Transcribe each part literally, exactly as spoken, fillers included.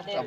T I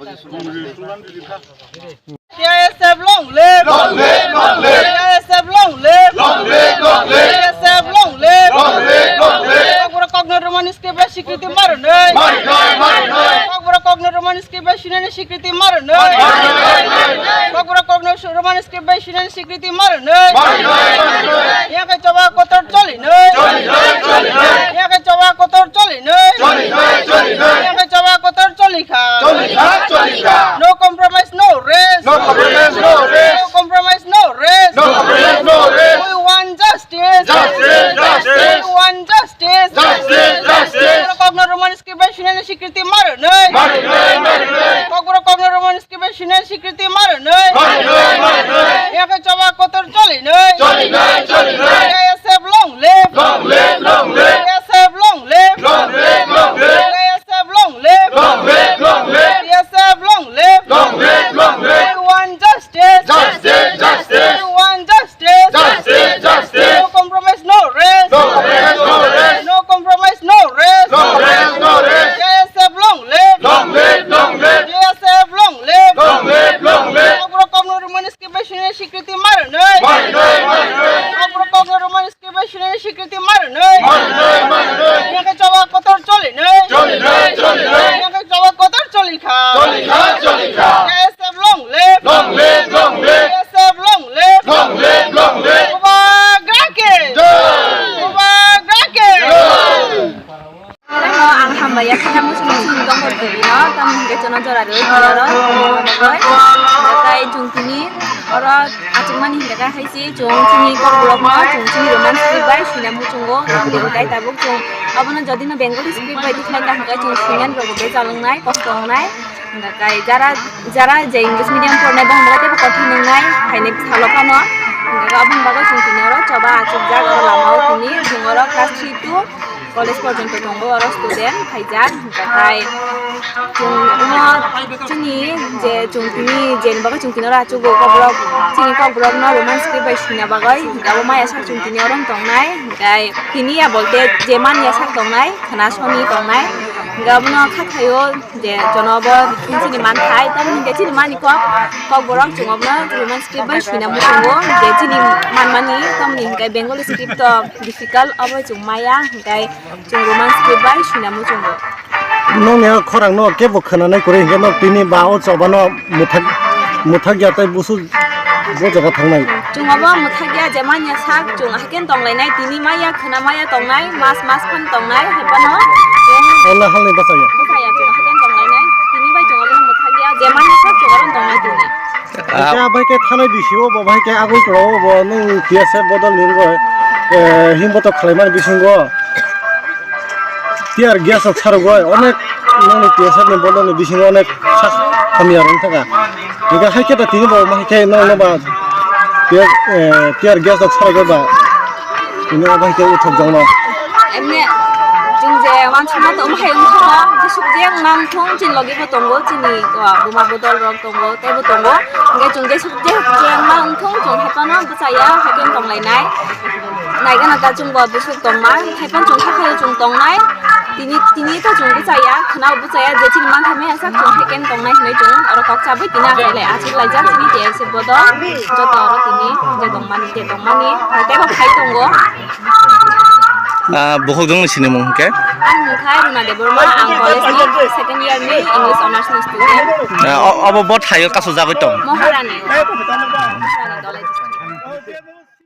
S F long live! Long live, long live! T I S F long live! Long live, long live! T I S F long live! Long live, long live! Kokborok kokno Roman script bai swikriti ma rwnai! Ma rwnai, ma rwnai! Kokborok kokno Roman script bai swinani swikriti ma rwnai! Ma rwnai, ma rwnai! Kokborok kokno Roman script bai swinani swikriti ma rwnai! Ma rwnai, ma rwnai! Yakhe choba kotor cholinai! Cholinai, cholinai! Yakhe choba kotor cholinai! Cholinai, cholinai! Yakhe choba kotor cholikha! Cholikha, cholikha! No compromise, no rest! No compromise, no rest! No compromise, no rest! No compromise, no rest! We want justice! Justice, justice! We want justice! Justice, justice! Kokborok kokno Roman script bai swinani swikriti ma rwnai! Ma rwnai, ma rwnai! Kokborok kokno Roman script bai swinani swikriti ma rwnai! Ma rwnai, ma rwnai! Yakhe choba kotor cholinai! Cholinai, cholinai! T I S F long live! Long live, long live! T I S F long live! Long live, long live! T I S F long live! Long live, long live! T I S F long live! Long live, long live! We want justice! Justice, justice! We want justice! Justice, justice! No compromise, no rest! No compromise, no rest! No compromise, no rest! No rest, no rest! T I S F long live! Long live, long live! T I S F long live! Long live, long live! Kokborok kokno Roman script bai swinani swikriti ma rwnai! Ma rwnai, ma rwnai! Kokborok kokno Roman script bai swinani swikriti ma rwnai! Ma rwnai, ma rwnai! Yakhe choba kotor cholinai! Cholinai, cholinai! Yakhe choba kotor cholikha! Cholikha, cholikha! T I S F long live! Long live, long live! T I S F long live! Long live, long live! Bubagra ki! Jai! Bubagra ki! Jai! Ang hambai ya, khana muchung muchung ni dongkor twi no, tamni hwnkhe chwngno jora rwui phiyaro, tei chwng tini oro achukmani hwnkhe khe hai se chwng chini kokborokno chwng chini Roman script bai swina muchungo, tei tabuk chwng abono jodi no Bengali script bai tikhlai kha hwnkhe chwng swinani rwgwi bejal wngnai, kosto wngnai. Hwnkhe jara, jara je English medium pornai, bohrok teibo kothono wngnai, phainai salo phano. Hwnkhe aboni bagwi chwng tini oro choba achukjak, oro lama o tini chwng oro class three to college porjonto tongo, oro student phaijak. Hwnkhe chwng omo chini je chwng tini jeni bagwi chwng tini oro achugo, kokborok chini kokborokno Roman script bai swina bagwi. Hwnkhe abo maya sak chwng tini oro tongnai, hwnkhe tini ya bolte je man ya sak tongnai, khna soni tongnai. Hwnkhe abono kha khaio. Je jono bo chini manthai, tamni hwnkhe chini mani kok, kokborok chwng obono Roman script bai swina muchungo, je chini manmani, tamni hwnkhe Bengali script to difficult, obo chwng maya, hwnkhe chwng Roman script bai swina muchungo. Nokni o khorang no kebo khwnanai kwrwi hwnkhe nok tini ba o choba no mwthak, mwthak ya tei busu. Bo jaga thangnai. Chwng obo mwthakya je manya sak chwng haikhe tonglainai, tini maya khwna maya tongnai, mas mas phan tongnai, hai phano chwng. Ola halni bwsaya. Bwsaya chwng haikhe tonglainai, tini bai chwng obo mwthakya je manya sak chwng oro tongnai tini. Hwnkhe bai khe thanai bisio bo bai khe agul toro bo nwng T S F bodol ni rwgwi, eh, himbo to khlaimani bisingo. Tear gas rok sarogoi onek nokni T S F ni bodol ni bisingo onek sak hamya rok wngkha. Hingke hai khe da tini bo ma hai khe nokno ba tear, eh, tear gas rok sarogoi ba tini bo hai khe uthok jongno. Emne chwng je wansukma tongma hai wngkha, kusuk je wngma wngthong chini logi bo tongo, chini, o, buma bodol rok tongo, teibo tongo. Hingke chwng je suk je wngma wngthong chwng hai phano bwchaya hai khe tonglainai. Naigana ta chwngbo bwswk tongma, haiphano chwng kha khaio chwng tongnai. Tini, tini to chwng bwchaya, khwnao bwchaya, je chini manthai maya sak chwng hai khe tongnai hinwi chwng oro kok chabwi tini achailai, achaklaijak chini T S F bodol, joto oro tini je tongmani, je tongmani, teibo phai tongo. Ah, bukhuk dongni sinimung hwnkhe? Ang hwnkhe Runa Debbarma, ang college ni second year ni English honours ni student. Ah, o-, obo bo thaio kasu jagwi tong? Moharani. Moharani college.